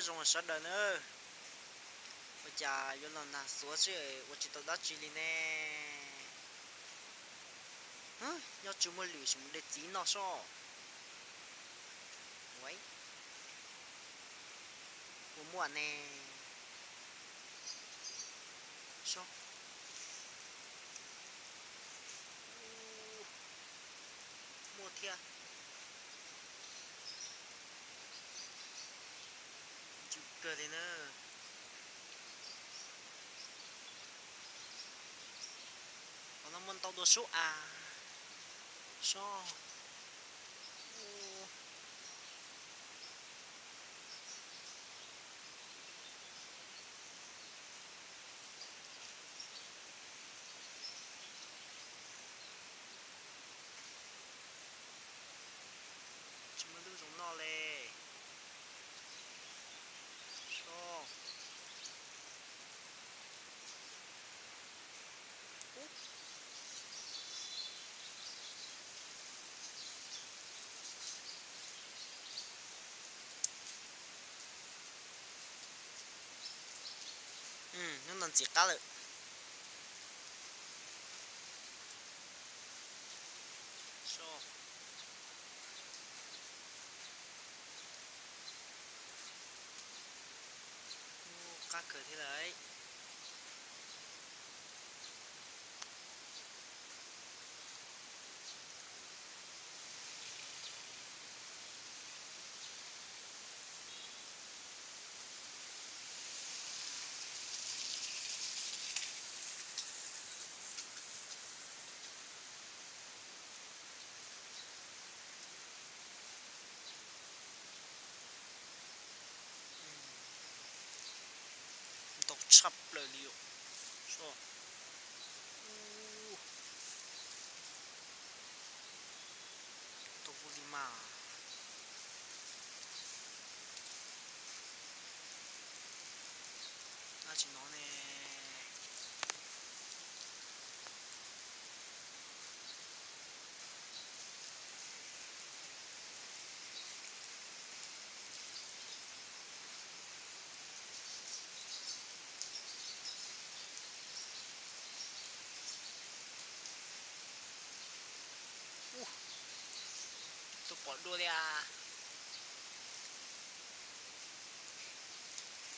Zoo sawv daws na, ua cas yuav los nag xuav xwb ua tsis tau dab tsi li ne? Nyob tsis muaj lwm sim mus de txiv noj sob. Ua muaj ne. Sob. Muaj thiab. Ntxim kawg li na. Qhov no muaj ntau dua sub av. Sob. Tsis muaj lub zoo noj li. Sob. Hnub no ntxim qab lawm. Qab kawg thiab lawm. Ntau tshaj plaws li os. Ntau li mas. Dab tsi no ne? Tus pom dua li a.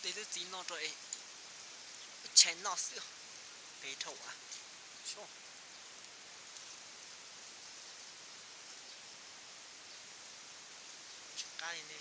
De lub txiv no rau es tshais noj xwb. Pem dhau a. Tsis qab li ne.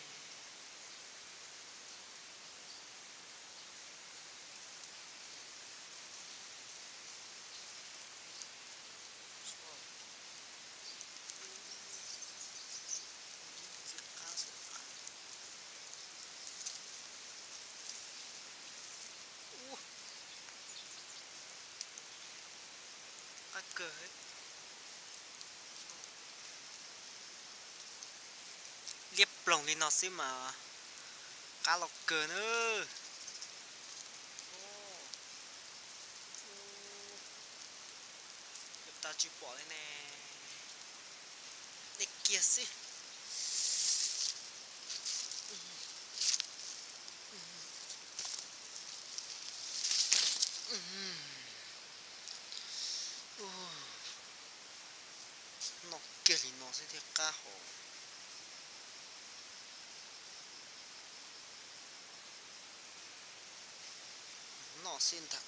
Qab kawg. Liab ploog li no xwb mas qab los kawg na. Yuav tas tsis pom li ne. De kiag xwb. Noj kiag li no xwb thiaj qab hauv. Noj xwb ntag.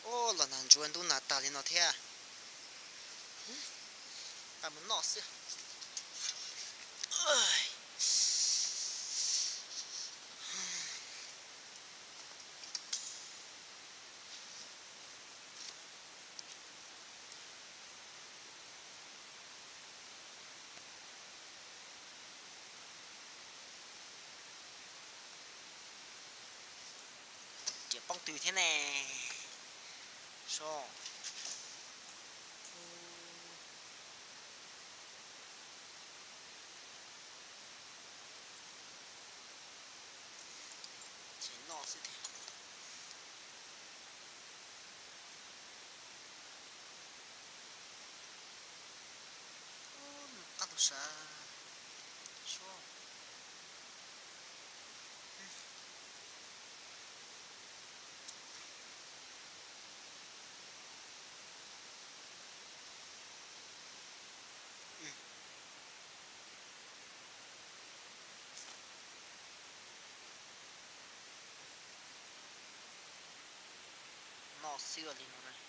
Ub, los nag ntsuav ntub nag tag li no thiab. Mus noj xwb. Ces poob twg thiab ne? Sob. Ces noj xwb tiag. Sav, suab. Noj xwb li no na.